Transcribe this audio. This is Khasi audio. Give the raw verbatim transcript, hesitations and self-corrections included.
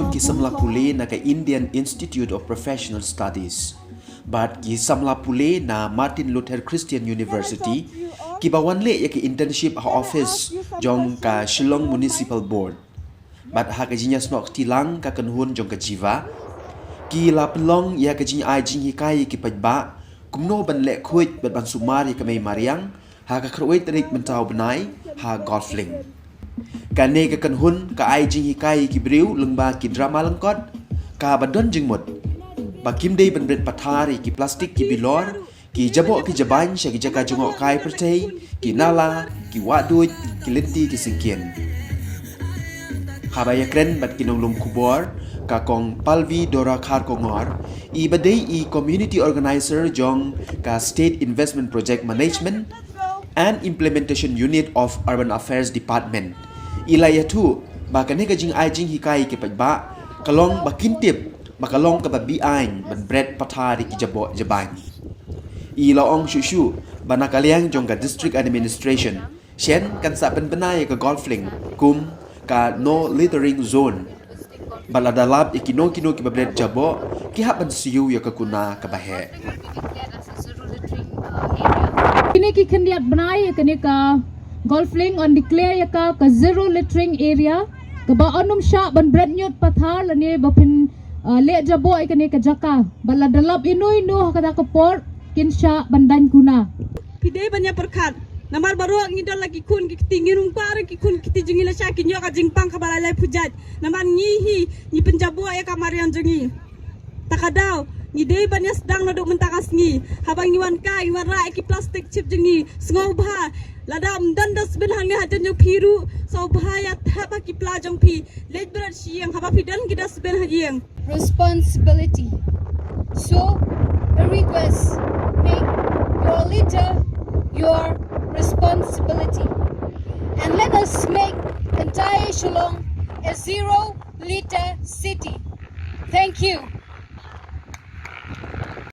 Ki samla pule na ka Indian Institute of Professional Studies bad ki samla pule na Martin Luther Christian University kiba wan leh ïa ka internship ha office jong ka Shillong Municipal Board. Bad ha ka jingïasnoh kti lang ka kynhun jong ka Jiva, ki la pynlong ïa ka jingai jinghikai ïa ki paidbah kumno ban leh khuid bad ban sumar ïa ka mei mariang ha ka khatwei tarik mynta u bnai ha Golf Link. Kane ka kynhun ka ai jinghikai ïa ki briew lyngba ki drama lyngkot kaba don jingmut ba kim dei ban bret pathar ïa ki plastik ki bilor, ki jaboh ki jabain sha ki jaka jngohkai pyrthei, ki nala, ki wahduid, ki lynti ki syngkien. Haba ïakren bad ki nonglum khubor, ka Kong Palvi Dora Kharkongor, iba dei i Community Organizer jong ka State Investment Project Management and Implementation Unit of Urban Affairs Department, i la ïathuh ba kane ka jingai jinghikai ïa ki paidbah ka long ba kin tip ba ka long kaba be-aiñ ban bret pathar ïa ki jaboh jabain. I la ong shuh shuh ba na ka liang jong ka District Administration shen kan sa pynbna ïa ka Golf Link kum ka No Littering Zone. Bad lada lap ïa kino kino kiba bret jaboh, ki hap ban siew ïa ka kuna kaba heh. Kine ki khyndiat bnai ïa kane ka Golf Link yn declare ïa ka ka zero littering area, kaba yn ym shah ban bret ñiut pathar lane ba phin, uh, leh jaboh ïa kane ka jaka. Bad lada lap ino ino ha kata ka por, kin shah ban daiñ kuna. Phi dei ban ïa pyrkhat. Namar baroh ngi don la ki khun ki kti, ngi ym kwah re ki khun ki kti jong ngi la shah kin ïoh ka jingpang kaba lai lai phew jait. Namar ngi hi ngi pynjaboh ïa ka mariang jong ngi. Ta ka daw ngi dei ban ïa sdang naduh mynta ka sngi. Haba ngi wan kai ngi wan rah ïa ki plastik chip jong ngi, sngewbha lada ym don dustbin hangne hajan jong phi ruh, sngewbha ïa thep ha ki pla jong phi. Leit bret sha ïing haba phi don ki dustbin ha ïing. Responsibility. So, a request, make your litter your responsibility. And let us make entire Shillong a zero litter city. Thank you.